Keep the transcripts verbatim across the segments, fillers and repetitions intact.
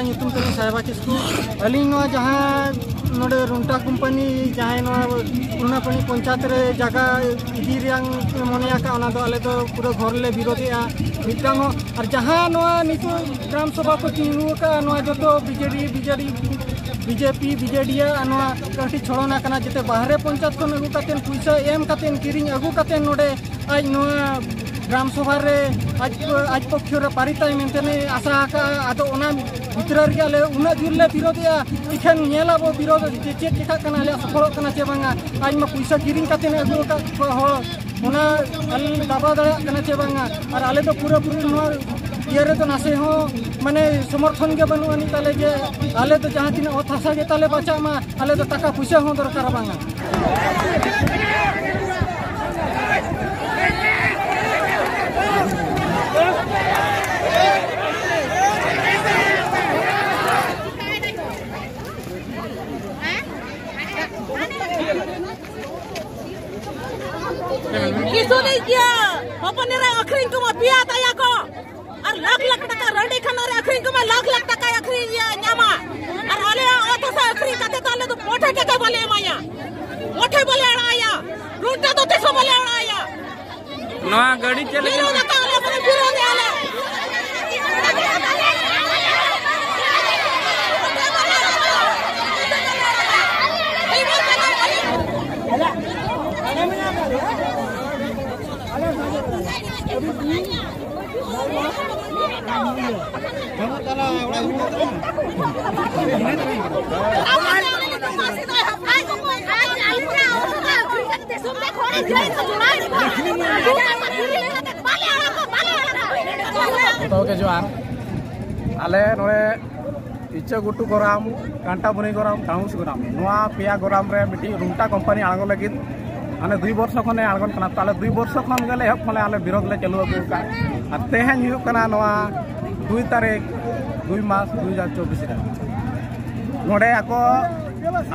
ᱧᱩᱛᱩᱢ ᱛᱟᱹᱞᱤᱧ ᱥᱟᱭᱵᱟ ᱠᱤᱥᱠᱩ᱾ ᱟᱹᱞᱤᱧ ᱱᱚᱣᱟ ᱡᱟᱦᱟᱸ ᱱᱚᱰᱮ ᱨᱩᱱᱴᱟ ᱠᱳᱢᱯᱟᱱᱤ ᱡᱟᱦᱟᱸᱭ ᱱᱚᱣᱟ ᱯᱩᱨᱱᱟᱯᱟᱱᱤ ᱯᱚᱧᱪᱟᱭᱮᱛ ᱨᱮ ᱡᱟᱭᱜᱟ ᱤᱫᱤ ᱨᱮᱭᱟᱜ ᱢᱚᱱᱮ ᱟᱠᱟᱫ, ᱚᱱᱟ ᱫᱚ ᱟᱞᱮ ᱫᱚ ᱯᱩᱨᱟᱹ ᱜᱷᱚᱨ ᱞᱮ ᱵᱤᱨᱳᱫᱮᱜᱼᱟ᱾ ᱢᱤᱫᱴᱟᱝ ᱦᱚᱸ ᱟᱨ ᱡᱟᱦᱟᱸ ᱱᱚᱣᱟ ᱱᱤᱛᱚᱜ ᱜᱨᱟᱢ ᱥᱚᱵᱷᱟ ᱠᱚ ᱛᱤᱸᱜᱩ ᱟᱠᱟᱫᱼᱟ, ᱱᱚᱣᱟ ᱡᱚᱛᱚ ᱵᱤᱡᱮᱰᱤ, ᱵᱤᱡᱮᱰᱤ, ᱵᱤᱡᱮᱯᱤ, ᱵᱤᱡᱮᱰᱤᱭᱟ ᱟᱨ ᱱᱚᱣᱟ ᱠᱟᱹᱴᱤᱡ ᱪᱷᱚᱲᱚᱱᱟ ᱠᱟᱱᱟ, ᱡᱟᱛᱮ ᱵᱟᱦᱨᱮ ᱯᱚᱧᱪᱟᱭᱮᱛ ᱠᱷᱚᱱ ᱟᱹᱜᱩ ᱠᱟᱛᱮᱫ, ᱯᱩᱭᱥᱟᱹ ᱮᱢ ᱠᱟᱛᱮᱫ, ᱠᱤᱨᱤᱧ ᱟᱹᱜᱩ ᱠᱟᱛᱮᱫ ᱱᱚᱰᱮ ᱟᱡ ᱱᱚᱣᱟ ᱜᱨᱟᱢ ᱥᱚᱵᱷᱟ ᱨᱮ ᱟᱡ, ᱟᱡ ᱯᱚᱠᱠᱷᱚ ᱨᱮ ᱯᱟᱨᱤᱛᱟᱭ ᱢᱮᱱᱛᱮ ᱞᱮ ᱟᱥᱟ ᱟᱠᱟᱫᱼᱟ᱾ ᱟᱫᱚ ᱚᱱᱟ ᱵᱷᱤᱛᱨᱤ ᱨᱮᱜᱮ ᱟᱞᱮ ᱩᱱᱟᱹᱜ ᱡᱳᱨ ᱞᱮ ᱵᱤᱨᱳᱫᱮᱜᱼᱟ᱾ ᱤᱠᱷᱟᱹᱱ ᱧᱮᱞ ᱟᱵᱚ ᱵᱤᱨᱳᱫ ᱪᱮᱫ, ᱪᱮᱫ ᱪᱮᱠᱟᱜ ᱠᱟᱱᱟ, ᱟᱞᱮᱭᱟᱜ ᱥᱚᱯᱷᱚᱞᱚᱜ ᱠᱟᱱᱟ ᱪᱮ ᱵᱟᱝᱟ᱾ ᱟᱡ ᱢᱟ ᱯᱩᱭᱥᱟᱹ ᱠᱤᱨᱤᱧ ᱠᱟᱛᱮᱫ ᱟᱹᱜᱩ ᱟᱠᱟᱫ ᱠᱚᱣᱟ ᱦᱚᱲ, ᱚᱱᱟ ᱟᱞᱮ ᱞᱮ ᱫᱟᱵᱟᱣ ᱫᱟᱲᱮᱭᱟᱜ ᱠᱟᱱᱟ ᱪᱮ ᱵᱟᱝᱟ᱾ ᱟᱨ ᱟᱞᱮ ᱫᱚ ᱯᱩᱨᱟᱹᱯᱩᱨᱤ ᱱᱚᱣᱟ ᱤᱭᱟᱹ ᱨᱮᱫᱚ ᱱᱟᱥᱮ ᱦᱚᱸ ᱢᱟᱱᱮ ᱥᱚᱢᱚᱨᱛᱷᱚᱱ ᱜᱮ ᱵᱟᱹᱱᱩᱜ ᱟᱹᱱᱤᱡ ᱛᱟᱞᱮ ᱡᱮ ᱟᱞᱮ ᱫᱚ ᱡᱟᱦᱟᱸ ᱛᱤᱱᱟᱹᱜ ᱚᱛ ᱦᱟᱥᱟ ᱜᱮ ᱛᱟᱞᱮ ᱵᱟᱸᱪᱟᱜ ᱢᱟ, ᱟᱞᱮ ᱫᱚ ᱴᱟᱠᱟ ᱯᱩᱭᱥᱟᱹ ᱦᱚᱸ ᱫᱚᱨᱠᱟᱨ ᱵᱟᱝᱟ᱾ ᱠᱤᱥᱩ ᱞᱟᱹᱭ ᱜᱮᱭᱟ, ᱦᱚᱯᱚᱱ ᱮᱨᱟ ᱟᱹᱠᱷᱨᱤᱧ ᱠᱚᱢᱟ ᱯᱮᱭᱟ ᱛᱟᱭᱟ ᱠᱚ᱾ ᱟᱨ ᱞᱟᱠᱷ ᱞᱟᱠᱷ ᱴᱟᱠᱟ ᱨᱟᱺᱰᱤ ᱠᱷᱟᱱᱟ ᱨᱮ ᱟᱹᱠᱷᱨᱤᱧ ᱠᱚᱢᱟ, ᱞᱟᱠᱷ ᱞᱟᱠᱷ ᱴᱟᱠᱟᱭ ᱟᱹᱠᱷᱨᱤᱧ ᱜᱮᱭᱟ, ᱧᱟᱢᱟ᱾ ᱟᱨ ᱟᱞᱮᱭᱟᱜ ᱚᱛ ᱦᱟᱥᱟ ᱟᱹᱠᱷᱨᱤᱧ ᱠᱟᱛᱮ ᱫᱚ ᱟᱞᱮ ᱫᱚ ᱢᱚᱴᱷᱮ ᱴᱟᱠᱟ ᱵᱟᱞᱮ ᱮᱢᱟᱭᱟ, ᱢᱚᱴᱷᱮ ᱵᱟᱞᱮ ᱟᱲᱟᱜᱟᱭᱟ, ᱨᱩᱱᱴᱟ ᱫᱚ ᱛᱤᱥ ᱦᱚᱸ ᱵᱟᱞᱮ ᱟᱲᱟᱜᱟᱭᱟ᱾ ᱱᱚᱣᱟ ᱜᱟᱹᱰᱤ ᱪᱮᱫ ᱞᱟᱹᱜᱤᱫ? ᱵᱤᱨᱳᱫᱷ ᱟᱠᱟᱫ ᱟᱞᱮ, ᱵᱤᱨᱳᱫᱷ ᱟᱞᱮ᱾ ᱡᱚᱛᱚ ᱜᱮ ᱡᱚᱦᱟᱨ᱾ ᱟᱞᱮ ᱱᱚᱰᱮ ᱤᱪᱟᱹᱜᱷᱩᱴᱩ ᱜᱚᱨᱟᱢ, ᱠᱟᱱᱴᱟᱵᱩᱱᱤ ᱜᱚᱨᱟᱢ, ᱰᱟᱝᱜᱩᱥ ᱜᱚᱨᱟᱢ, ᱱᱚᱣᱟ ᱯᱮᱭᱟ ᱜᱚᱨᱟᱢ ᱨᱮ ᱢᱤᱫᱴᱤᱡ ᱨᱩᱱᱴᱟ ᱠᱳᱢᱯᱟᱱᱤ ᱟᱬᱜᱚ ᱞᱟᱹᱜᱤᱫ ᱦᱟᱱᱮ ᱫᱩᱭ ᱵᱚᱨᱥᱚ ᱠᱷᱚᱱᱮ ᱟᱬᱜᱚᱱ ᱠᱟᱱᱟ᱾ ᱛᱟᱦᱞᱮ ᱫᱩᱭ ᱵᱚᱨᱥᱚ ᱠᱷᱚᱱ ᱜᱮᱞᱮ ᱮᱦᱚᱵ ᱠᱷᱚᱱ ᱟᱞᱮ ᱵᱤᱨᱳᱫᱷ ᱞᱮ ᱪᱟᱹᱞᱩ ᱟᱹᱜᱩ ᱟᱠᱟᱫ᱾ ᱟᱨ ᱛᱮᱦᱮᱧ ᱦᱩᱭᱩᱜ ᱠᱟᱱᱟ ᱱᱚᱣᱟ ᱫᱩᱭ ᱛᱟᱹᱨᱤᱠᱷ, ᱫᱩᱭ ᱢᱟᱥ ᱫᱩ ᱦᱟᱡᱟᱨ ᱪᱚᱵᱵᱤᱥ ᱨᱮ᱾ ᱱᱚᱰᱮ ᱟᱠᱚ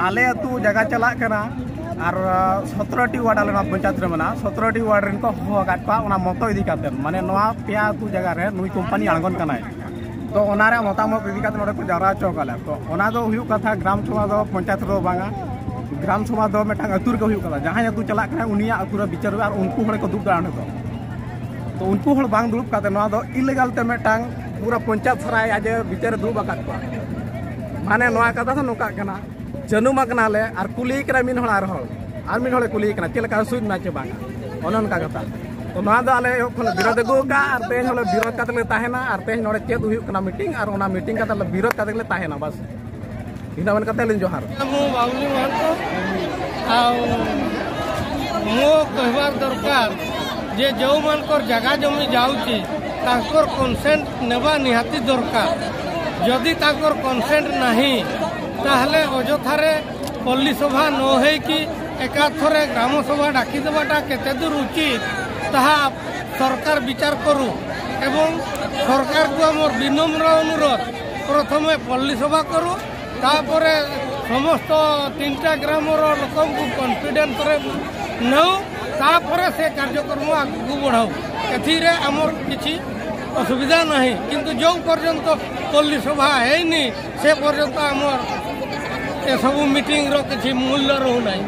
ᱟᱞᱮ ᱟᱹᱛᱩ ᱡᱟᱭᱜᱟ ᱪᱟᱞᱟᱜ ᱠᱟᱱᱟ, ᱟᱨ ᱥᱚᱛᱨᱚ ᱴᱤ ᱣᱟᱨᱰ ᱟᱞᱮ ᱱᱚᱣᱟ ᱯᱚᱧᱪᱟᱭᱮᱛ ᱨᱮ ᱢᱮᱱᱟᱜᱼᱟ᱾ ᱥᱚᱛᱨᱚ ᱴᱤ ᱣᱟᱨᱰ ᱨᱮᱱ ᱠᱚ ᱦᱚᱦᱚ ᱟᱠᱟᱫ ᱠᱚᱣᱟ ᱚᱱᱟ ᱢᱚᱛᱚ ᱤᱫᱤ ᱠᱟᱛᱮ, ᱢᱟᱱᱮ ᱱᱚᱣᱟ ᱯᱮᱭᱟ ᱟᱹᱛᱩ ᱡᱟᱭᱜᱟ ᱨᱮ ᱱᱩᱭ ᱠᱳᱢᱯᱟᱱᱤ ᱟᱬᱜᱚᱱ ᱠᱟᱱᱟᱭ᱾ ᱛᱚ ᱚᱱᱟ ᱨᱮᱭᱟᱜ ᱢᱚᱛᱟᱢᱚᱛ ᱤᱫᱤ ᱠᱟᱛᱮ ᱱᱚᱰᱮ ᱠᱚ ᱡᱟᱣᱨᱟ ᱦᱚᱪᱚ ᱟᱠᱟᱫ ᱞᱮᱭᱟ᱾ ᱛᱚ ᱚᱱᱟ ᱫᱚ ᱦᱩᱭᱩᱜ ᱠᱟᱛᱷᱟ, ᱜᱨᱟᱢ ᱥᱚᱵᱷᱟ ᱫᱚ ᱯᱚᱧᱪᱟᱭᱮᱛ ᱨᱮᱫᱚ ᱵᱟᱝᱟ, ᱜᱨᱟᱢ ᱥᱚᱵᱷᱟ ᱫᱚ ᱢᱤᱫᱴᱟᱝ ᱟᱹᱛᱩ ᱨᱮᱜᱮ ᱦᱩᱭᱩᱜ ᱠᱟᱱᱟ᱾ ᱡᱟᱦᱟᱸᱭ ᱟᱹᱛᱩ ᱪᱟᱞᱟᱜ ᱠᱟᱱᱟᱭ ᱩᱱᱤᱭᱟᱜ ᱟᱹᱛᱩ ᱨᱮ ᱵᱤᱪᱟᱹᱨ ᱦᱩᱭᱩᱜᱼᱟ ᱟᱨ ᱩᱱᱠᱩ ᱦᱚᱲ ᱠᱚ ᱫᱩᱲᱩᱵ ᱫᱟᱲᱮᱭᱟᱜᱼᱟ ᱚᱸᱰᱮ ᱫᱚ᱾ ᱛᱚ ᱩᱱᱠᱩ ᱦᱚᱲ ᱵᱟᱝ ᱫᱩᱲᱩᱵ ᱠᱟᱛᱮ ᱱᱚᱣᱟ ᱫᱚ ᱤᱞᱤᱜᱟᱞ ᱛᱮ ᱢᱤᱫᱴᱟᱝ ᱯᱩᱨᱟᱹ ᱯᱚᱧᱪᱟᱭᱮᱛ ᱥᱟᱨᱟᱭ ᱟᱡ ᱮ ᱵᱤᱪᱟᱹᱨ ᱮ ᱫᱩᱲᱩᱵ ᱟᱠᱟᱫ ᱠᱚᱣᱟ᱾ ᱢᱟᱱᱮ ᱱᱚᱣᱟ ᱠᱟᱛᱷᱟ ᱫᱚ ᱱᱚᱝᱠᱟᱜ ᱠᱟᱱᱟ, ᱪᱟᱹᱱᱩ ᱢᱟ ᱠᱟᱱᱟᱞᱮ ᱟᱨ ᱠᱩᱞᱤ ᱠᱟᱱᱟ ᱢᱤᱫ ᱦᱚᱲ ᱟᱨ ᱦᱚᱲ, ᱟᱨ ᱢᱤᱫ ᱦᱚᱲᱮ ᱠᱩᱞᱤ ᱠᱟᱱᱟ ᱪᱮᱫ ᱞᱮᱠᱟ ᱥᱩᱡ ᱢᱮᱱᱟᱜᱼᱟ ᱪᱮ ᱵᱟᱝᱟ, ᱚᱱᱮ ᱚᱱᱠᱟ ᱠᱟᱛᱷᱟ᱾ ᱛᱚ ᱱᱚᱣᱟ ᱫᱚ ᱟᱞᱮ ᱮᱦᱚᱵ ᱠᱷᱚᱱ ᱞᱮ ᱵᱤᱨᱳᱫ ᱟᱹᱜᱩ ᱟᱠᱟᱫᱼᱟ ᱟᱨ ᱛᱮᱦᱮᱧ ᱦᱚᱸᱞᱮ ᱵᱤᱨᱳᱫ ᱠᱟᱛᱮ ᱞᱮ ᱛᱟᱦᱮᱱᱟ ᱟᱨ ᱛᱮᱦᱮᱧ ᱱᱚᱰᱮ ᱪᱮᱫ ᱦᱩᱭᱩᱜ ᱠᱟᱱᱟ ᱢᱤᱴᱤᱝ, ᱟᱨ ᱚᱱᱟ ᱢᱤᱴᱤᱝ ᱠᱟᱛᱮ ᱞᱮ ᱵᱤᱨᱳᱫ ᱠᱟᱛᱮ ᱞᱮ ᱛᱟᱦᱮᱱᱟ ᱵᱟᱥ᱾ ᱤᱱᱟᱹ ᱢᱮᱱ ᱠᱟᱛᱮ ᱟᱹᱞᱤᱧ ᱡᱚᱦᱟᱨ᱾ ମୁଁ ବାବୁଲି ମହାନ୍ତ। ଆଉ ମୋ କହିବାର ଦରକାର ଯେ ଯେଉଁମାନଙ୍କର ଜାଗା ଜମି ଯାଉଛି ତାଙ୍କର କନସେଣ୍ଟ ନେବା ନିହାତି ଦରକାର। ଯଦି ତାଙ୍କର କନସେଣ୍ଟ ନାହିଁ ତାହେଲେ ଅଯଥାରେ ପଲ୍ଲୀ ସଭା ନ ହେଇକି ଏକାଥରେ ଗ୍ରାମ ସଭା ଡାକିଦେବାଟା କେତେ ଦୂର ଉଚିତ ତାହା ସରକାର ବିଚାର କରୁ ଏବଂ ସରକାରକୁ ଆମର ବିନମ୍ର ଅନୁରୋଧ, ପ୍ରଥମେ ପଲ୍ଲୀ ସଭା କରୁ, ତାପରେ ସମସ୍ତ ତିନିଟା ଗ୍ରାମର ଲୋକଙ୍କୁ କନଫିଡେନ୍ସରେ ନେଉ, ତାପରେ ସେ କାର୍ଯ୍ୟକ୍ରମ ଆଗକୁ ବଢ଼ାଉ। ଏଥିରେ ଆମର କିଛି ଅସୁବିଧା ନାହିଁ, କିନ୍ତୁ ଯେଉଁ ପର୍ଯ୍ୟନ୍ତ ପଲ୍ଲୀ ସଭା ହେଇନି ସେ ପର୍ଯ୍ୟନ୍ତ ଆମର ଏସବୁ ମିଟିଂର କିଛି ମୂଲ୍ୟ ରହୁନାହିଁ।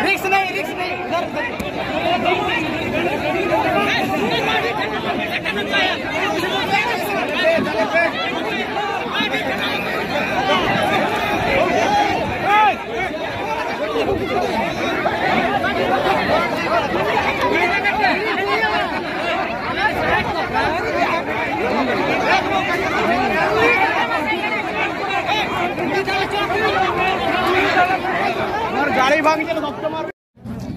रिक्स नहीं, रिक्स नहीं, इधर, इधर।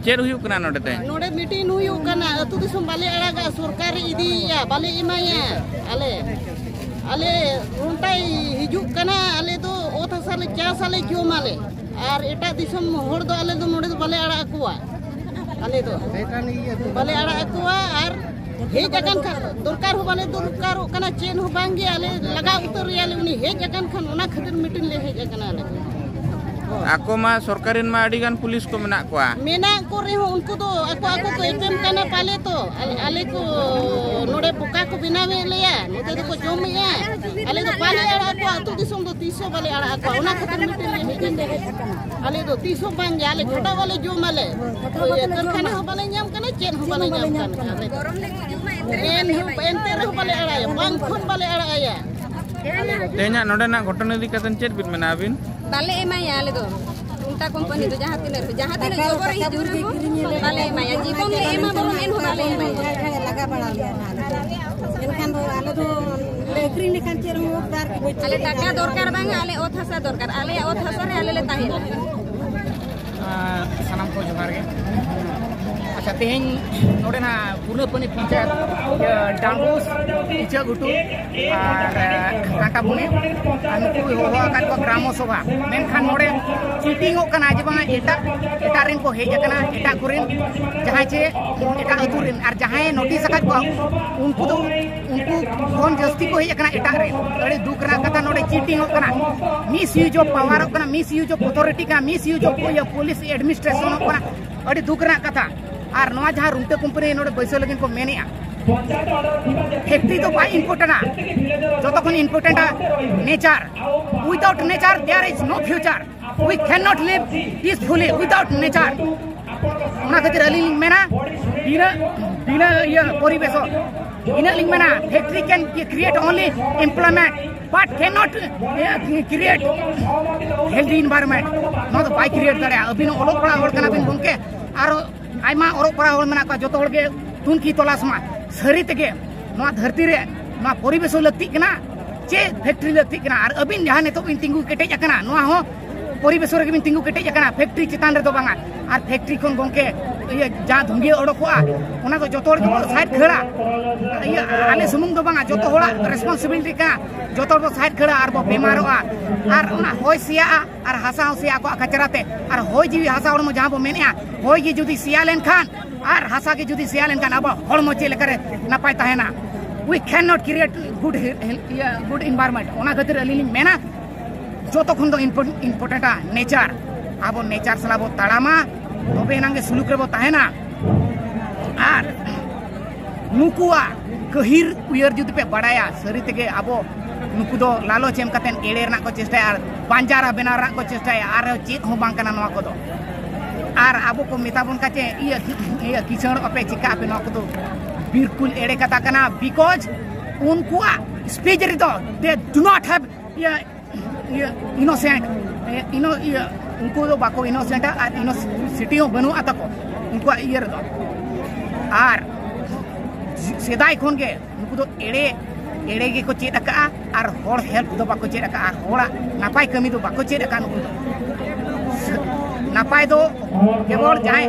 ᱪᱮᱫ ᱦᱩᱭᱩᱜ ᱠᱟᱱᱟ ᱱᱚᱰᱮ ᱛᱮᱦᱮᱧ? ᱱᱚᱰᱮ ᱢᱤᱴᱤᱝ ᱦᱩᱭᱩᱜ ᱠᱟᱱᱟ, ᱟᱹᱛᱩ ᱫᱤᱥᱚᱢ ᱵᱟᱞᱮ ᱟᱲᱟᱜᱟ, ᱥᱚᱨᱠᱟᱨᱮ ᱤᱫᱤᱭᱮᱭᱟ, ᱵᱟᱞᱮ ᱮᱢᱟᱭᱟ᱾ ᱟᱞᱮ, ᱟᱞᱮ ᱱᱚᱱᱛᱟᱭ ᱦᱤᱡᱩᱜ ᱠᱟᱱᱟ, ᱟᱞᱮ ᱫᱚ ᱚᱛ ᱦᱟᱥᱟ ᱞᱮ ᱪᱟᱥ ᱟᱞᱮ, ᱡᱚᱢ ᱟᱞᱮ, ᱟᱨ ᱮᱴᱟᱜ ᱫᱤᱥᱚᱢ ᱦᱚᱲ ᱫᱚ ᱟᱞᱮ ᱫᱚ ᱱᱚᱰᱮ ᱫᱚ ᱵᱟᱞᱮ ᱟᱲᱟᱜ ᱟᱠᱚᱣᱟ᱾ ᱟᱞᱮ ᱫᱚ ᱵᱟᱞᱮ ᱟᱲᱟᱜ ᱟᱠᱚᱣᱟ᱾ ᱟᱨ ᱦᱮᱡ ᱟᱠᱟᱱ ᱠᱷᱟᱱ ᱫᱚᱨᱠᱟᱨ ᱦᱚᱸ ᱵᱟᱞᱮ ᱫᱚᱨᱠᱟᱨᱚᱜ ᱠᱟᱱᱟ, ᱪᱮᱫ ᱦᱚᱸ ᱵᱟᱝ ᱜᱮ, ᱟᱞᱮ ᱞᱟᱜᱟ ᱩᱛᱟᱹᱨ ᱮᱭᱟᱞᱮ᱾ ᱩᱱᱤ ᱦᱮᱡ ᱟᱠᱟᱱ ᱠᱷᱟᱱ ᱚᱱᱟ ᱠᱷᱟᱹᱛᱤᱨ ᱢᱤᱴᱤᱝ ᱞᱮ ᱦᱮᱡ ᱟᱠᱟᱱᱟ ᱟᱞᱮ᱾ ᱟᱠᱚ ᱢᱟ ᱥᱚᱨᱠᱟᱨ ᱨᱮᱱ ᱢᱟ ᱟᱹᱰᱤ ᱜᱟᱱ ᱯᱩᱞᱤᱥ ᱠᱚ ᱢᱮᱱᱟᱜ ᱠᱚᱣᱟ᱾ ᱢᱮᱱᱟᱜ ᱠᱚ ᱨᱮᱦᱚᱸ ᱩᱱᱠᱩ ᱫᱚ ᱟᱠᱚ ᱟᱠᱚ ᱠᱚ ᱮᱯᱮᱢ ᱠᱟᱱᱟ ᱯᱟᱞᱮ ᱛᱚ᱾ ᱟᱞᱮ, ᱟᱞᱮ ᱠᱚ ᱱᱚᱰᱮ ᱵᱚᱠᱟ ᱠᱚ ᱵᱮᱱᱟᱣᱮᱫ ᱞᱮᱭᱟ, ᱱᱚᱛᱮ ᱫᱚᱠᱚ ᱡᱚᱢᱮᱫᱼᱟ᱾ ᱟᱞᱮ ᱫᱚ ᱵᱟᱞᱮ ᱟᱲᱟᱜ ᱟᱠᱚᱣᱟ, ᱟᱹᱛᱩ ᱫᱤᱥᱚᱢ ᱫᱚ ᱛᱤᱥ ᱦᱚᱸ ᱵᱟᱞᱮ ᱟᱲᱟᱜ ᱟᱠᱚᱣᱟ᱾ ᱚᱱᱟ ᱠᱷᱟᱹᱛᱤᱨ ᱢᱤᱴᱤᱝ ᱞᱮ ᱦᱮᱡ ᱟᱠᱟᱱᱟ᱾ ᱟᱞᱮ ᱫᱚ ᱛᱤᱥ ᱦᱚᱸ ᱵᱟᱝ ᱜᱮ, ᱟᱞᱮ ᱠᱷᱟᱴᱟᱣ ᱵᱟᱞᱮ ᱡᱚᱢ ᱟᱞᱮ᱾ ᱤᱭᱟᱹ, ᱠᱟᱨᱠᱷᱟᱱᱟ ᱦᱚᱸ ᱵᱟᱞᱮ ᱧᱟᱢ ᱠᱟᱱᱟ, ᱪᱮᱫ ᱦᱚᱸ ᱵᱟᱞᱮ ᱧᱟᱢ ᱠᱟᱱᱟ᱾ ᱮᱱ-, ᱮᱱᱛᱮ ᱨᱮᱦᱚᱸ ᱵᱟᱞᱮ ᱟᱲᱟᱜᱟ, ᱵᱟᱝ ᱠᱷᱚᱱ ᱵᱟᱞᱮ ᱟᱲᱟᱜ ᱟᱭᱟ᱾ ᱛᱮᱦᱮᱧᱟᱜ ᱱᱚᱰᱮᱱᱟᱜ ᱜᱷᱚᱴᱚᱱ ᱤᱫᱤ ᱠᱟᱛᱮ ᱪᱮᱫ ᱵᱤᱱ ᱢᱮᱱᱟ ᱟᱹᱵᱤᱱ? ᱵᱟᱞᱮ ᱮᱢᱟᱭᱟ ᱟᱞᱮ ᱫᱚ᱾ ᱩᱞᱴᱟ ᱠᱳᱢᱯᱟᱱᱤ ᱫᱚ ᱡᱟᱦᱟᱸ ᱛᱤᱱᱟᱹᱜ, ᱡᱟᱦᱟᱸ ᱛᱤᱱᱟᱹᱜ ᱡᱚᱵᱚᱨ ᱦᱤᱡᱩᱜ ᱨᱮᱦᱚᱸ ᱵᱟᱞᱮ ᱮᱢᱟᱭᱟ᱾ ᱡᱤᱵᱚᱱ ᱞᱮ ᱮᱢᱟ ᱵᱚᱱ, ᱮᱱᱦᱚᱸ ᱵᱟᱞᱮ ᱮᱢᱟᱭᱟ᱾ ᱞᱟᱜᱟ ᱵᱟᱲᱟ ᱞᱮᱭᱟ ᱱᱟᱦᱟᱜ᱾ ᱮᱱᱠᱷᱟᱱ ᱫᱚ ᱟᱞᱮ ᱫᱚ ᱞᱮ ᱟᱹᱠᱷᱨᱤᱧ ᱞᱮᱠᱷᱟᱱ ᱪᱮᱫ ᱦᱚᱸ ᱫᱚᱨᱠᱟᱨ ᱜᱮ ᱵᱟᱹᱪᱩᱜ᱾ ᱟᱞᱮ ᱴᱟᱠᱟ ᱫᱚᱨᱠᱟᱨ ᱵᱟᱝᱟ, ᱟᱞᱮ ᱚᱛ ᱦᱟᱥᱟ ᱫᱚᱨᱠᱟᱨ᱾ ᱟᱞᱮᱭᱟᱜ ᱚᱛ ᱦᱟᱥᱟ ᱨᱮ ᱟᱞᱮ ᱞᱮ ᱛᱟᱦᱮᱱᱟ᱾ ᱟᱨ ᱥᱟᱱᱟᱢ ᱠᱚ ᱡᱚᱦᱟᱨ ᱜᱮ᱾ ᱟᱪᱪᱷᱟ, ᱛᱮᱦᱮᱧ ᱱᱚᱰᱮᱱᱟᱜ ᱯᱩᱨᱱᱟᱹᱯᱟᱹᱱᱤ ᱯᱚᱧᱪᱟᱭᱮᱛ, ᱤᱭᱟᱹ, ᱰᱟᱝᱜᱩᱥ, ᱤᱪᱟᱹᱜ ᱜᱷᱩᱴᱩ ᱟᱨ, ᱮ, ᱠᱟᱸᱴᱟᱵᱩᱱᱤ, ᱟᱨ ᱱᱩᱠᱩ ᱦᱚᱦᱚ ᱟᱠᱟᱫ ᱠᱚᱣᱟ ᱜᱨᱟᱢᱚ ᱥᱚᱵᱷᱟ᱾ ᱢᱮᱱᱠᱷᱟᱱ ᱱᱚᱰᱮ ᱪᱤᱴᱤᱝᱚᱜ ᱠᱟᱱᱟ ᱡᱮ ᱵᱟᱝᱟ ᱮᱴᱟᱜ, ᱮᱴᱟᱜ ᱨᱮᱱ ᱠᱚ ᱦᱮᱡ ᱟᱠᱟᱱᱟ, ᱮᱴᱟᱜ ᱠᱚᱨᱮᱱ, ᱡᱟᱦᱟᱸᱭ ᱪᱮ ᱮᱴᱟᱜ ᱟᱹᱛᱩ ᱨᱮᱱ, ᱟᱨ ᱡᱟᱦᱟᱸᱭ ᱱᱳᱴᱤᱥ ᱟᱠᱟᱫ ᱠᱚᱣᱟ ᱩᱱᱠᱩ ᱫᱚ, ᱩᱱᱠᱩ ᱠᱷᱚᱱ ᱡᱟᱹᱥᱛᱤ ᱠᱚ ᱦᱮᱡ ᱟᱠᱟᱱᱟ ᱮᱴᱟᱜ ᱨᱮᱱ᱾ ᱟᱹᱰᱤ ᱫᱩᱠ ᱨᱮᱱᱟᱜ ᱠᱟᱛᱷᱟ, ᱱᱚᱰᱮ ᱪᱤᱴᱤᱝᱚᱜ ᱠᱟᱱᱟ, ᱢᱤᱥᱤᱭᱩᱡᱽ ᱚᱯᱷ ᱯᱟᱣᱟᱨᱚᱜ ᱠᱟᱱᱟ, ᱢᱤᱥᱤᱭᱩᱡᱽ ᱚᱯᱷ ᱚᱛᱷᱚᱨᱤᱴᱤ ᱠᱟᱱᱟ, ᱢᱤᱥᱤᱭᱩᱡᱽ ᱚᱯᱷ ᱯᱩᱞᱤᱥ ᱮᱰᱢᱤᱱᱤᱥᱴᱨᱮᱥᱚᱱᱚᱜ ᱠᱟᱱᱟ᱾ ᱟᱹᱰᱤ ᱫᱩᱠ ᱨᱮᱱᱟᱜ ᱠᱟᱛᱷᱟ᱾ ᱟᱨ ᱱᱚᱣᱟ ᱡᱟᱦᱟᱸ ᱨᱩᱢᱴᱟᱹ ᱠᱳᱢᱯᱟᱱᱤ ᱱᱚᱰᱮ ᱵᱟᱹᱭᱥᱟᱹᱣ ᱞᱟᱹᱜᱤᱫ ᱠᱚ ᱢᱮᱱᱮᱜᱼᱟ, ᱯᱷᱮᱠᱴᱨᱤ ᱫᱚ ᱵᱟᱭ ᱤᱢᱯᱚᱨᱴᱮᱱᱴᱟ, ᱡᱚᱛᱚ ᱠᱷᱚᱱ ᱤᱢᱯᱚᱨᱴᱮᱱᱴᱟ nature. Without nature there is no future. We cannot live peacefully without nature. ᱚᱱᱟ ᱠᱷᱟᱹᱛᱤᱨ ᱟᱹᱞᱤᱧ ᱞᱤᱧ ᱢᱮᱱᱟ, ᱵᱤᱱᱟᱹ, ᱵᱤᱱᱟᱹ ᱤᱭᱟᱹ ᱯᱚᱨᱤᱵᱮᱥ ᱤᱱᱟᱹᱜ ᱞᱤᱧ ᱢᱮᱱᱟ, factory can create only employment but cannot create healthy environment. ᱱᱚᱣᱟ ᱫᱚ ᱵᱟᱭ create ᱫᱟᱲᱮᱭᱟᱜᱼᱟ᱾ ᱟᱹᱵᱤᱱ ᱚᱞᱚᱜ ᱯᱟᱲᱦᱟᱜ ᱦᱚᱲ ᱠᱟᱱᱟ ᱵᱤᱱ ᱜᱚᱢᱠᱮ, ᱟᱨ ᱟᱭᱢᱟ ᱚᱞᱚᱜ ᱯᱟᱲᱦᱟᱜ ᱦᱚᱲ ᱢᱮᱱᱟᱜ ᱠᱚᱣᱟ, ᱡᱚᱛᱚ ᱦᱚᱲ ᱜᱮ ᱛᱩᱱᱠᱷᱤ ᱛᱚᱞᱟᱥ ᱢᱟ᱾ ᱥᱟᱹᱨᱤ ᱛᱮᱜᱮ ᱱᱚᱣᱟ ᱫᱷᱟᱹᱨᱛᱤ ᱨᱮ ᱱᱚᱣᱟ ᱯᱚᱨᱤᱵᱮᱥ ᱦᱚᱸ ᱞᱟᱹᱠᱛᱤᱜ ᱠᱟᱱᱟ, ᱪᱮ factory ᱞᱟᱹᱠᱛᱤᱜ ᱠᱟᱱᱟ? ᱟᱨ ᱟᱹᱵᱤᱱ ᱡᱟᱦᱟᱸ ᱱᱤᱛᱚᱜ ᱵᱤᱱ ᱛᱤᱸᱜᱩ ᱠᱮᱴᱮᱡ ᱟᱠᱟᱱᱟ, ᱱᱚᱣᱟ ᱦᱚᱸ ᱯᱚᱨᱤᱵᱮᱥ ᱨᱮᱜᱮ ᱵᱤᱱ ᱛᱤᱸᱜᱩ ᱠᱮᱴᱮᱡ ᱟᱠᱟᱱᱟ, factory ᱪᱮᱛᱟᱱ ᱨᱮᱫᱚ ᱵᱟᱝᱟ᱾ ᱟᱨ factory ᱠᱷᱚᱱ ᱜᱚᱢᱠᱮ, ᱤᱭᱟᱹ ᱡᱟ ᱫᱷᱩᱸᱜᱤᱭᱟᱹ ᱚᱰᱚᱠᱚᱜᱼᱟ, ᱚᱱᱟ ᱫᱚ ᱡᱚᱛᱚ ᱦᱚᱲ ᱜᱮᱵᱚ side ᱠᱷᱟᱹᱲᱟ᱾ ᱤᱭᱟᱹ ᱟᱞᱮ ᱥᱩᱢᱩᱝ ᱫᱚ ᱵᱟᱝᱟ, ᱡᱚᱛᱚ ᱦᱚᱲᱟᱜ responsibility ᱠᱟᱱᱟ᱾ ᱡᱚᱛᱚ ᱦᱚᱲ ᱵᱚ side ᱠᱷᱟᱹᱲᱟ ᱟᱨ ᱵᱚ ᱵᱮᱢᱟᱨᱚᱜᱼᱟ᱾ ᱟᱨ ᱚᱱᱟ ᱦᱚᱭ ᱥᱮᱭᱟᱜᱼᱟ ᱟᱨ ᱦᱟᱥᱟ ᱦᱚᱸ ᱥᱮᱭᱟ ᱠᱚᱜᱼᱟ ᱠᱟᱪᱨᱟ ᱛᱮ᱾ ᱟᱨ ᱦᱚᱭ ᱡᱤᱣᱤ ᱦᱟᱥᱟ ᱦᱚᱲᱢᱚ ᱡᱟᱦᱟᱸ ᱵᱚ ᱢᱮᱱᱮᱜᱼᱟ, ᱦᱚᱭ ᱜᱮ ᱡᱩᱫᱤ ᱥᱮᱭᱟ ᱞᱮᱱᱠᱷᱟᱱ ᱟᱨ ᱦᱟᱥᱟ ᱜᱮ ᱡᱩᱫᱤ ᱥᱮᱭᱟ ᱞᱮᱱᱠᱷᱟᱱ ᱟᱵᱚ ᱦᱚᱲᱢᱚ ᱪᱮᱫ ᱞᱮᱠᱟᱨᱮ ᱱᱟᱯᱟᱭ ᱛᱟᱦᱮᱱᱟ? We cannot create good he-, health, ᱤᱭᱟᱹ, good environment. ᱚᱱᱟ ᱠᱷᱟᱹᱛᱤᱨ ᱟᱹᱞᱤᱧ ᱞᱤᱧ ᱢᱮᱱᱟ, ᱡᱚᱛᱚ ᱠᱷᱚᱱ ᱫᱚ impo-, important-ᱟ nature. ᱟᱵᱚ nature ᱥᱟᱞᱟᱜ ᱵᱚ ᱛᱟᱲᱟᱢᱟ, ᱛᱚᱵᱮ ᱮᱱᱟᱝ ᱜᱮ ᱥᱩᱞᱩᱠ ᱨᱮᱵᱚ ᱛᱟᱦᱮᱱᱟ᱾ ᱟᱨ ᱱᱩᱠᱩᱣᱟᱜ ᱜᱟᱹᱦᱤᱨ ᱩᱭᱦᱟᱹᱨ ᱡᱩᱫᱤ ᱯᱮ ᱵᱟᱲᱟᱭᱟ, ᱥᱟᱹᱨᱤ ᱛᱮᱜᱮ ᱟᱵᱚ ᱱᱩᱠᱩ ᱫᱚ ᱞᱟᱞᱚᱪ ᱮᱢ ᱠᱟᱛᱮ ᱮᱲᱮ ᱨᱮᱱᱟᱜ ᱠᱚ ᱪᱮᱥᱴᱟᱭᱟ ᱟᱨ ᱵᱟᱧᱡᱟᱨᱟ ᱵᱮᱱᱟᱣ ᱨᱮᱱᱟᱜ ᱠᱚ ᱪᱮᱥᱴᱟᱭᱟ, ᱟᱨ ᱪᱮᱫ ᱦᱚᱸ ᱵᱟᱝ ᱠᱟᱱᱟ ᱱᱚᱣᱟ ᱠᱚᱫᱚ᱾ ᱟᱨ ᱟᱵᱚ ᱠᱚ ᱢᱮᱛᱟ ᱵᱚᱱ ᱠᱟᱱᱟ ᱪᱮ, ᱤᱭᱟᱹ, ᱤᱭᱟᱹ, ᱠᱤᱥᱟᱹᱬᱚᱜ ᱟᱯᱮ, ᱪᱤᱠᱟᱹᱜ ᱟᱯᱮ, ᱱᱚᱣᱟ ᱠᱚᱫᱚ ᱵᱤᱞᱠᱩᱞ ᱮᱲᱮ ᱠᱟᱛᱷᱟ ᱠᱟᱱᱟ, because ᱩᱱᱠᱩᱣᱟᱜ speech ᱨᱮᱫᱚ they do not have, ᱤᱭᱟᱹ, ᱤᱭᱟᱹ, innocent, ᱤᱭᱟᱹ, ᱤᱱᱳ-, ᱤᱭᱟᱹ, ᱩᱱᱠᱩ ᱫᱚ ᱵᱟᱠᱚ innocent-ᱟ ᱟᱨ innocent ᱦᱚᱸ ᱵᱟᱹᱱᱩᱜᱼᱟ ᱛᱟᱠᱚ ᱩᱱᱠᱩᱣᱟᱜ ᱤᱭᱟᱹ ᱨᱮᱫᱚ᱾ ᱟᱨ ᱥᱮᱫᱟᱭ ᱠᱷᱚᱱ ᱜᱮ ᱱᱩᱠᱩ ᱫᱚ ᱮᱲᱮ, ᱮᱲᱮ ᱜᱮᱠᱚ ᱪᱮᱫ ᱟᱠᱟᱜᱼᱟ ᱟᱨ ᱦᱚᱲ help ᱫᱚ ᱵᱟᱠᱚ ᱪᱮᱫ ᱟᱠᱟᱜᱼᱟ ᱟᱨ ᱦᱚᱲᱟᱜ ᱱᱟᱯᱟᱭ ᱠᱟᱹᱢᱤ ᱫᱚ ᱵᱟᱠᱚ ᱪᱮᱫ ᱟᱠᱟᱫ᱾ ᱱᱩᱠᱩ ᱫᱚ ᱱᱟᱯᱟᱭ ᱫᱚ ᱠᱮᱵᱚᱞ ᱡᱟᱦᱟᱸᱭ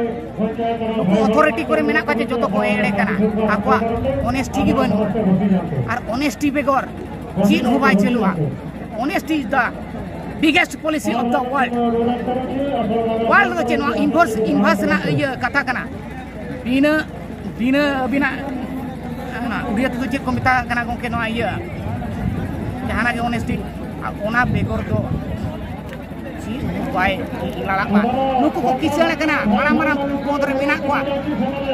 ᱱᱩᱠᱩ authority ᱠᱚᱨᱮ ᱢᱮᱱᱟᱜ ᱠᱚᱣᱟ ᱡᱮ ᱡᱚᱛᱚ ᱠᱚ ᱮᱲᱮ ᱠᱟᱱᱟ, ᱟᱠᱚᱣᱟᱜ honesty ᱜᱮ ᱵᱟᱹᱱᱩᱜᱼᱟ᱾ ᱟᱨ honesty ᱵᱮᱜᱚᱨ ᱪᱮᱫ ᱦᱚᱸ ᱵᱟᱭ ᱪᱟᱹᱞᱩᱜᱼᱟ᱾ Honesty is the biggest policy of the world. World ᱫᱚ ᱪᱮᱫ, ᱱᱚᱣᱟ universe, universe ᱨᱮᱱᱟᱜ ᱤᱭᱟᱹ ᱠᱟᱛᱷᱟ ᱠᱟᱱᱟ᱾ ᱵᱤᱱᱟᱹ, ᱵᱤᱱᱟᱹ ᱟᱹᱵᱤᱱᱟᱜ ᱚᱱᱟ ᱩᱲᱤᱭᱟ ᱛᱮᱫᱚ ᱪᱮᱫ ᱠᱚ ᱢᱮᱛᱟᱜ ᱠᱟᱱᱟ ᱜᱚᱢᱠᱮ, ᱱᱚᱣᱟ ᱤᱭᱟᱹ ᱡᱟᱦᱟᱱᱟᱜ ᱜᱮ honesty, ᱟᱨ ᱚᱱᱟ ᱵᱮᱜᱚᱨ ᱫᱚ ᱪᱮᱫ ᱦᱚᱸ ᱵᱟᱭ ᱞᱟᱲᱟᱜ ᱢᱟ᱾ ᱱᱩᱠᱩ ᱠᱚ ᱠᱤᱥᱟᱹᱬ ᱠᱟᱱᱟ, ᱢᱟᱨᱟᱝ ᱢᱟᱨᱟᱝ ᱯᱚᱫᱽ ᱨᱮ ᱢᱮᱱᱟᱜ ᱠᱚᱣᱟ᱾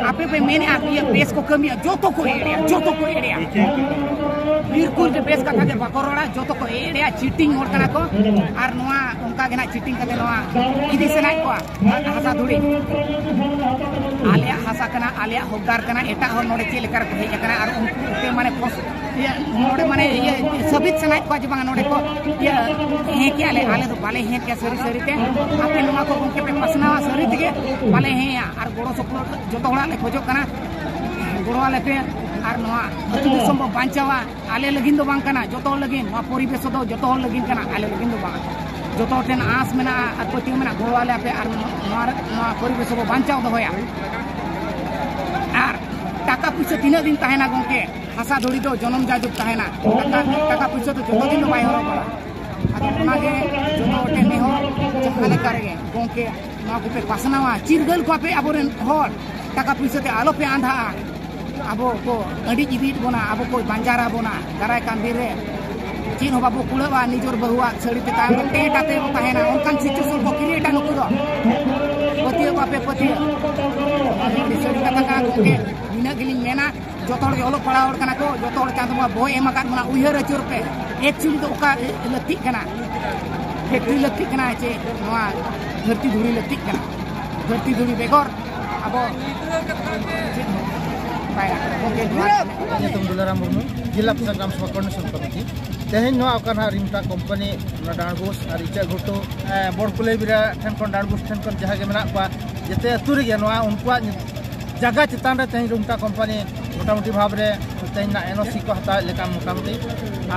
ᱟᱯᱮ ᱯᱮ ᱢᱮᱱᱮᱫᱼᱟ ᱤᱭᱟᱹ ᱵᱮᱥ ᱠᱚ ᱠᱟᱹᱢᱤᱭᱟ, ᱡᱚᱛᱚ ᱠᱚ ᱮᱲᱮᱭᱟ, ᱡᱚᱛᱚ ᱠᱚ ᱮᱲᱮᱭᱟ᱾ ᱵᱤᱞᱠᱩᱞ ᱜᱮ ᱵᱮᱥ ᱠᱟᱛᱷᱟ ᱜᱮ ᱵᱟᱠᱚ ᱨᱚᱲᱟ, ᱡᱚᱛᱚ ᱠᱚ ᱮᱲᱮᱭᱟ, ᱪᱤᱴᱤᱝ ᱦᱚᱲ ᱠᱟᱱᱟ ᱠᱚ᱾ ᱟᱨ ᱱᱚᱣᱟ ᱚᱱᱠᱟ ᱜᱮ ᱱᱟᱜ ᱪᱤᱴᱤᱝ ᱠᱟᱛᱮ ᱱᱚᱣᱟ ᱤᱫᱤ ᱥᱟᱱᱟᱭᱮᱫ ᱠᱚᱣᱟ ᱦᱟᱥᱟ ᱫᱷᱩᱲᱤ᱾ ᱟᱞᱮᱭᱟᱜ ᱦᱟᱥᱟ ᱠᱟᱱᱟ, ᱟᱞᱮᱭᱟᱜ ᱦᱚᱠᱫᱟᱨ ᱠᱟᱱᱟ, ᱮᱴᱟᱜ ᱦᱚᱲ ᱱᱚᱰᱮ ᱪᱮᱫ ᱞᱮᱠᱟ ᱨᱮᱠᱚ ᱦᱮᱡ ᱟᱠᱟᱱᱟ ᱟᱨ ᱩᱱᱠᱩ ᱛᱮ ᱢᱟᱱᱮ ᱯᱚᱥ-, ᱤᱭᱟᱹ, ᱱᱚᱰᱮ ᱢᱟᱱᱮ ᱤᱭᱟᱹ ᱥᱟᱹᱵᱤᱛ ᱥᱟᱱᱟᱭᱮᱫ ᱠᱚᱣᱟ ᱡᱮ ᱵᱟᱝᱟ ᱱᱚᱰᱮ ᱠᱚ ᱤᱭᱟᱹ ᱦᱮᱸ ᱠᱮᱜᱼᱟ ᱞᱮ, ᱟᱞᱮ ᱫᱚ ᱵᱟᱞᱮ ᱦᱮᱸ ᱠᱮᱜᱼᱟ ᱥᱟᱹᱨᱤ ᱥᱟᱹᱨᱤ ᱛᱮ᱾ ᱟᱯᱮ ᱱᱚᱣᱟ ᱠᱚ ᱜᱚᱢᱠᱮ ᱯᱮ ᱯᱟᱥᱱᱟᱣᱟ ᱥᱟᱹᱨᱤ ᱛᱮᱜᱮ, ᱵᱟᱞᱮ ᱦᱮᱸᱭᱟ᱾ ᱟᱨ ᱜᱚᱲᱚ ᱥᱚᱯᱚᱦᱚᱫ ᱡᱚᱛᱚ ᱦᱚᱲᱟᱜ ᱞᱮ ᱠᱷᱚᱡᱚᱜ ᱠᱟᱱᱟ, ᱜᱚᱲᱚ ᱟᱞᱮ ᱯᱮ᱾ ᱟᱨ ᱱᱚᱣᱟ ᱟᱹᱛᱩ ᱫᱤᱥᱚᱢ ᱵᱚ ᱵᱟᱧᱪᱟᱣᱟ, ᱟᱞᱮ ᱞᱟᱹᱜᱤᱫ ᱫᱚ ᱵᱟᱝ ᱠᱟᱱᱟ, ᱡᱚᱛᱚ ᱦᱚᱲ ᱞᱟᱹᱜᱤᱫ᱾ ᱱᱚᱣᱟ ᱯᱚᱨᱤᱵᱮᱥ ᱫᱚ ᱡᱚᱛᱚ ᱦᱚᱲ ᱞᱟᱹᱜᱤᱫ ᱠᱟᱱᱟ, ᱟᱞᱮ ᱞᱟᱹᱜᱤᱫ ᱫᱚ ᱵᱟᱝ᱾ ᱡᱚᱛᱚ ᱦᱚᱲ ᱴᱷᱮᱱ ᱟᱸᱥ ᱢᱮᱱᱟᱜᱼᱟ ᱟᱨ ᱯᱟᱹᱛᱭᱟᱹᱣ ᱢᱮᱱᱟᱜᱼᱟ, ᱜᱚᱲᱚ ᱟᱞᱮ ᱯᱮ ᱟᱨ ᱱᱚᱣᱟ, ᱱᱚᱣᱟ ᱯᱚᱨᱤᱵᱮᱥ ᱵᱚ ᱵᱟᱧᱪᱟᱣ ᱫᱚᱦᱚᱭᱟ᱾ ᱟᱨ ᱴᱟᱠᱟ ᱯᱩᱭᱥᱟᱹ ᱛᱤᱱᱟᱹᱜ ᱫᱤᱱ ᱛᱟᱦᱮᱱᱟ ᱜᱚᱢᱠᱮ? ᱦᱟᱥᱟ ᱫᱷᱩᱲᱤ ᱫᱚ ᱡᱚᱱᱚᱢ ᱡᱟᱭᱡᱩᱜᱽ ᱛᱟᱦᱮᱱᱟ᱾ ᱴᱟᱠᱟ, ᱴᱟᱠᱟ ᱯᱩᱭᱥᱟᱹ ᱫᱚ ᱡᱚᱛᱚ ᱫᱤᱱ ᱫᱚ ᱵᱟᱭ ᱦᱚᱨᱚᱜ ᱵᱟᱲᱟ᱾ ᱟᱫᱚ ᱚᱱᱟᱜᱮ ᱡᱚᱛᱚ ᱦᱚᱲ ᱴᱷᱮᱱ ᱱᱮᱦᱚᱨ, ᱡᱟᱦᱟᱸ ᱞᱮᱠᱟ ᱨᱮᱜᱮ ᱜᱚᱢᱠᱮ ᱱᱚᱣᱟ ᱠᱚᱯᱮ ᱯᱟᱥᱱᱟᱣᱟ, ᱪᱤᱨᱜᱟᱹᱞ ᱠᱚᱣᱟ ᱯᱮ ᱟᱵᱚᱨᱮᱱ ᱦᱚᱲ, ᱴᱟᱠᱟ ᱯᱩᱭᱥᱟᱹ ᱛᱮ ᱟᱞᱚ ᱯᱮ ᱟᱸᱫᱷᱟᱜᱼᱟ᱾ ᱟᱵᱚ ᱠᱚ ᱟᱹᱰᱤ ᱤᱫᱤᱭᱮᱫ ᱵᱚᱱᱟ, ᱟᱵᱚ ᱠᱚ ᱵᱟᱧᱡᱟᱨ ᱟᱵᱚᱱᱟ ᱫᱟᱨᱟᱭ ᱠᱟᱱ ᱫᱤᱱ ᱨᱮ᱾ ᱪᱮᱫ ᱦᱚᱸ ᱵᱟᱵᱚ ᱠᱩᱲᱟᱹᱣᱟ, ᱱᱤᱡᱚᱨ ᱵᱟᱹᱦᱩᱣᱟᱜ ᱥᱟᱹᱲᱤ ᱛᱮ ᱛᱟᱭᱚᱢ ᱨᱮ ᱴᱮᱴ ᱟᱛᱮ ᱵᱚ ᱛᱟᱦᱮᱱᱟ, ᱚᱱᱠᱟᱱ ᱥᱤᱪᱩᱭᱮᱥᱚᱱ ᱠᱚ ᱠᱨᱤᱭᱮᱴᱟ ᱱᱩᱠᱩ ᱫᱚ᱾ ᱯᱟᱹᱛᱭᱟᱹᱣ ᱵᱟᱯᱮ ᱯᱟᱹᱛᱭᱟᱹᱣ, ᱟᱹᱰᱤ ᱥᱟᱹᱨᱤ ᱠᱟᱛᱷᱟ ᱠᱟᱱᱟ ᱜᱚᱢᱠᱮ᱾ ᱱᱤᱱᱟᱹᱜ ᱜᱮᱞᱤᱧ ᱢᱮᱱᱟ, ᱡᱚᱛᱚ ᱦᱚᱲ ᱜᱮ ᱚᱞᱚᱜ ᱯᱟᱲᱦᱟᱣ ᱦᱚᱲ ᱠᱟᱱᱟ ᱠᱚ, ᱡᱚᱛᱚ ᱦᱚᱲ ᱪᱟᱸᱫᱳ ᱵᱚᱸᱜᱟ ᱵᱚᱭ ᱮᱢ ᱟᱠᱟᱫ ᱵᱚᱱᱟ, ᱩᱭᱦᱟᱹᱨ ᱟᱹᱪᱩᱨ ᱯᱮ᱾ ᱮᱠᱪᱩᱭᱮᱞᱤ ᱫᱚ ᱚᱠᱟ ᱞᱟᱹᱠᱛᱤᱜ ᱠᱟᱱᱟ? ᱯᱷᱮᱠᱴᱨᱤ ᱞᱟᱹᱠᱛᱤᱜ ᱠᱟᱱᱟ ᱪᱮ ᱱᱚᱣᱟ ᱫᱷᱟᱹᱨᱛᱤ ᱫᱷᱩᱲᱤ ᱞᱟᱹᱠᱛᱤᱜ ᱠᱟᱱᱟ? ᱫᱷᱟᱹᱨᱛᱤ ᱫᱷᱩᱲᱤ ᱵᱮᱜᱚᱨ ᱟᱵᱚ ᱪᱮᱫ ᱦᱚᱸ ᱵᱟᱭ ᱜᱟᱱᱚᱜᱼᱟ᱾ ᱜᱚᱢᱠᱮ ᱡᱚᱦᱟᱨ᱾ ᱧᱩᱛᱩᱢ ᱫᱩᱞᱟᱨᱟᱢ ᱢᱩᱨᱢᱩ, ᱡᱮᱞᱟ ᱯᱨᱚᱥᱟᱥᱚᱱ ᱜᱨᱟᱢ ᱥᱚᱵᱷᱟ ᱠᱳᱚᱨᱰᱤᱱᱮᱥᱚᱱ ᱠᱚᱢᱤᱴᱤ᱾ ᱛᱮᱦᱮᱧ ᱱᱚᱣᱟ ᱚᱠᱟ ᱱᱟᱦᱟᱜ ᱨᱤᱢᱴᱟ ᱠᱳᱢᱯᱟᱱᱤ, ᱚᱱᱟ ᱰᱟᱸᱰᱵᱳᱥ ᱟᱨ ᱤᱪᱟᱹᱜ ᱜᱷᱩᱴᱩ, ᱮ, ᱵᱚᱲ ᱠᱩᱞᱟᱹᱭ ᱵᱮᱨᱟ ᱴᱷᱮᱱ ᱠᱷᱚᱱ ᱰᱟᱸᱰᱵᱳᱥ ᱴᱷᱮᱱ ᱠᱷᱚᱱ ᱡᱟᱦᱟᱸ ᱜᱮ ᱢᱮᱱᱟᱜ ᱠᱚᱣᱟ, ᱡᱮᱛᱮ ᱟᱹᱛᱩ ᱨᱮᱜᱮ ᱱᱚᱣᱟ ᱩᱱᱠᱩᱣᱟᱜ ᱡᱟᱭᱜᱟ ᱪᱮᱛᱟᱱ ᱨᱮ ᱛᱮᱦᱮᱧ ᱨᱩᱢᱴᱟ ᱠᱳᱢᱯᱟᱱᱤ ᱢᱚᱴᱟᱢᱩᱴᱤ ᱵᱷᱟᱵᱽ ᱨᱮ ᱛᱮᱦᱮᱧ ᱱᱟᱜ ᱮᱱ ᱳ ᱥᱤ ᱠᱚ ᱦᱟᱛᱟᱣᱮᱫ ᱞᱮᱠᱟ ᱢᱚᱴᱟᱢᱩᱴᱤ᱾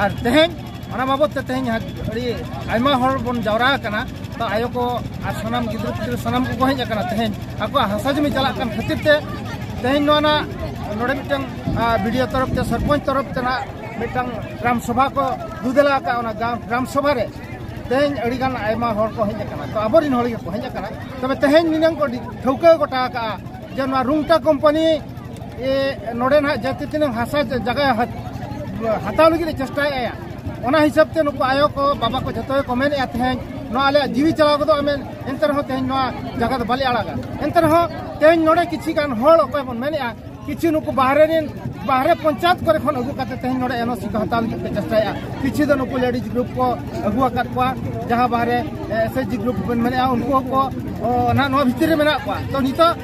ᱟᱨ ᱛᱮᱦᱮᱧ ᱚᱱᱟ ᱵᱟᱵᱚᱫ ᱛᱮ ᱛᱮᱦᱮᱧ ᱟᱹᱰᱤ ᱟᱭᱢᱟ ᱦᱚᱲ ᱵᱚᱱ ᱡᱟᱣᱨᱟ ᱟᱠᱟᱱᱟ᱾ ᱛᱚ ᱟᱭᱳ ᱠᱚ ᱟᱨ ᱥᱟᱱᱟᱢ ᱜᱤᱫᱽᱨᱟᱹ ᱯᱤᱫᱽᱨᱟᱹ ᱥᱟᱱᱟᱢ ᱠᱚᱠᱚ ᱦᱮᱡ ᱟᱠᱟᱱᱟ᱾ ᱛᱮᱦᱮᱧ ᱟᱠᱚᱣᱟᱜ ᱦᱟᱥᱟ ᱡᱚᱢᱤ ᱪᱟᱞᱟᱜ ᱠᱟᱱ ᱠᱷᱟᱹᱛᱤᱨ ᱛᱮ ᱛᱮᱦᱮᱧ ᱱᱚᱣᱟ ᱱᱟᱜ ᱱᱚᱰᱮ ᱢᱤᱫᱴᱟᱝ, ᱟ, ᱵᱤ ᱰᱤ ᱳ ᱛᱚᱨᱚᱯ ᱛᱮ, ᱥᱚᱨᱯᱚᱧᱪ ᱛᱚᱨᱚᱯ ᱛᱮ ᱱᱟᱜ ᱢᱤᱫᱴᱟᱝ ᱜᱨᱟᱢ ᱥᱚᱵᱷᱟ ᱠᱚ ᱫᱩᱫᱮᱞᱟ ᱟᱠᱟᱫ᱾ ᱚᱱᱟ ᱜᱨᱟᱢ, ᱜᱨᱟᱢ ᱥᱚᱵᱷᱟ ᱨᱮ ᱛᱮᱦᱮᱧ ᱟᱹᱰᱤ ᱜᱟᱱ ᱟᱭᱢᱟ ᱦᱚᱲ ᱠᱚ ᱦᱮᱡ ᱟᱠᱟᱱᱟ᱾ ᱛᱚ ᱟᱵᱚᱨᱮᱱ ᱦᱚᱲ ᱜᱮᱠᱚ ᱦᱮᱡ ᱟᱠᱟᱱᱟ᱾ ᱛᱚᱵᱮ ᱛᱮᱦᱮᱧ ᱱᱤᱱᱟᱹᱝ ᱠᱚ ᱴᱷᱟᱹᱣᱠᱟᱹ ᱜᱚᱴᱟ ᱟᱠᱟᱫᱼᱟ ᱡᱮ ᱱᱚᱣᱟ ᱨᱩᱝᱴᱟ ᱠᱳᱢᱯᱟᱱᱤ, ᱮ, ᱱᱚᱰᱮ ᱱᱟᱦᱟᱜ ᱡᱟᱹᱛᱤ ᱛᱤᱱᱟᱹᱝ ᱦᱟᱥᱟ ᱡᱟᱭᱜᱟ ᱦᱟᱛ-, ᱦᱟᱛᱟᱣ ᱞᱟᱹᱜᱤᱫ ᱮ ᱪᱮᱥᱴᱟᱭᱮᱫᱼᱟ᱾ ᱚᱱᱟ ᱦᱤᱥᱟᱹᱵ ᱛᱮ ᱱᱩᱠᱩ ᱟᱭᱳ ᱠᱚ, ᱵᱟᱵᱟ ᱠᱚ ᱡᱷᱚᱛᱚ ᱜᱮᱠᱚ ᱢᱮᱱᱮᱫᱼᱟ ᱛᱮᱦᱮᱧ ᱱᱚᱣᱟ ᱟᱞᱮᱭᱟᱜ ᱡᱤᱣᱤ ᱪᱟᱞᱟᱣ ᱜᱚᱫᱚᱜᱼᱟ ᱢᱮᱱ, ᱮᱱᱛᱮ ᱨᱮᱦᱚᱸ ᱛᱮᱦᱮᱧ ᱱᱚᱣᱟ ᱡᱟᱭᱜᱟ ᱫᱚ ᱵᱟᱞᱮ ᱟᱲᱟᱜᱟ᱾ ᱮᱱᱛᱮ ᱨᱮᱦᱚᱸ ᱛᱮᱦᱮᱧ ᱱᱚᱰᱮ ᱠᱤᱪᱷᱤ ᱜᱟᱱ ᱦᱚᱲ ᱚᱠᱚᱭ ᱵᱚᱱ ᱢᱮᱱᱮᱫᱼᱟ, ᱠᱤᱪᱷᱩ ᱱᱩᱠᱩ ᱵᱟᱦᱨᱮ ᱨᱮᱱ, ᱵᱟᱦᱨᱮ ᱯᱚᱧᱪᱟᱭᱮᱛ ᱠᱚᱨᱮ ᱠᱷᱚᱱ ᱟᱹᱜᱩ ᱠᱟᱛᱮ ᱛᱮᱦᱮᱧ ᱱᱚᱰᱮ ᱮᱱ ᱳ ᱥᱤ ᱠᱚ ᱦᱟᱛᱟᱣ ᱞᱟᱹᱜᱤᱫ ᱠᱚ ᱪᱮᱥᱴᱟᱭᱟ᱾ ᱠᱤᱪᱷᱩ ᱫᱚ ᱱᱩᱠᱩ ᱞᱮᱰᱤᱡᱽ ᱜᱨᱩᱯ ᱠᱚ ᱟᱹᱜᱩ ᱟᱠᱟᱫ ᱠᱚᱣᱟ, ᱡᱟᱦᱟᱸ ᱵᱟᱦᱨᱮ ᱮᱥ ᱮᱭᱤᱪ ᱡᱤ ᱜᱨᱩᱯ ᱵᱚᱱ ᱢᱮᱱᱮᱫᱼᱟ, ᱩᱱᱠᱩ ᱦᱚᱸᱠᱚ ᱚ, ᱱᱟᱦᱟᱜ ᱱᱚᱣᱟ ᱵᱷᱤᱛᱤᱨ ᱨᱮ ᱢᱮᱱᱟᱜ ᱠᱚᱣᱟ᱾ ᱛᱚ ᱱᱤᱛᱚᱜ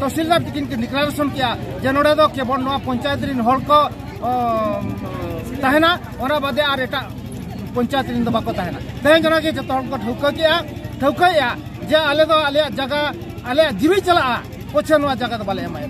ᱛᱚᱦᱥᱤᱞᱫᱟᱨ ᱛᱤᱠᱤᱱ ᱠᱤᱱ ᱰᱤᱠᱞᱟᱨᱮᱥᱚᱱ ᱠᱮᱜᱼᱟ ᱡᱮ ᱱᱚᱰᱮ ᱫᱚ ᱠᱮᱵᱚᱞ ᱱᱚᱣᱟ ᱯᱚᱧᱪᱟᱭᱮᱛ ᱨᱤᱱ ᱦᱚᱲ ᱠᱚ ᱚ, ᱛᱟᱦᱮᱱᱟ, ᱚᱱᱟ ᱵᱟᱫᱮ ᱟᱨ ᱮᱴᱟᱜ ᱯᱚᱧᱪᱟᱭᱮᱛ ᱨᱤᱱ ᱫᱚ ᱵᱟᱠᱚ ᱛᱟᱦᱮᱱᱟ᱾ ᱛᱮᱦᱮᱧ ᱚᱱᱟᱜᱮ ᱡᱚᱛᱚ ᱦᱚᱲ ᱠᱚ ᱴᱷᱟᱹᱣᱠᱟᱹ ᱠᱮᱜᱼᱟ, ᱴᱷᱟᱹᱣᱠᱟᱹᱭᱮᱜᱼᱟ ᱡᱮ ᱟᱞᱮ ᱫᱚ ᱟᱞᱮᱭᱟᱜ ᱡᱟᱭᱜᱟ, ᱟᱞᱮᱭᱟᱜ ᱡᱤᱣᱤ ᱪᱟᱞᱟᱜᱼᱟ, ᱯᱚᱪᱷᱮ ᱱᱚᱣᱟ ᱡᱟᱭᱜᱟ ᱫᱚ ᱵᱟᱞᱮ ᱮᱢᱟ᱾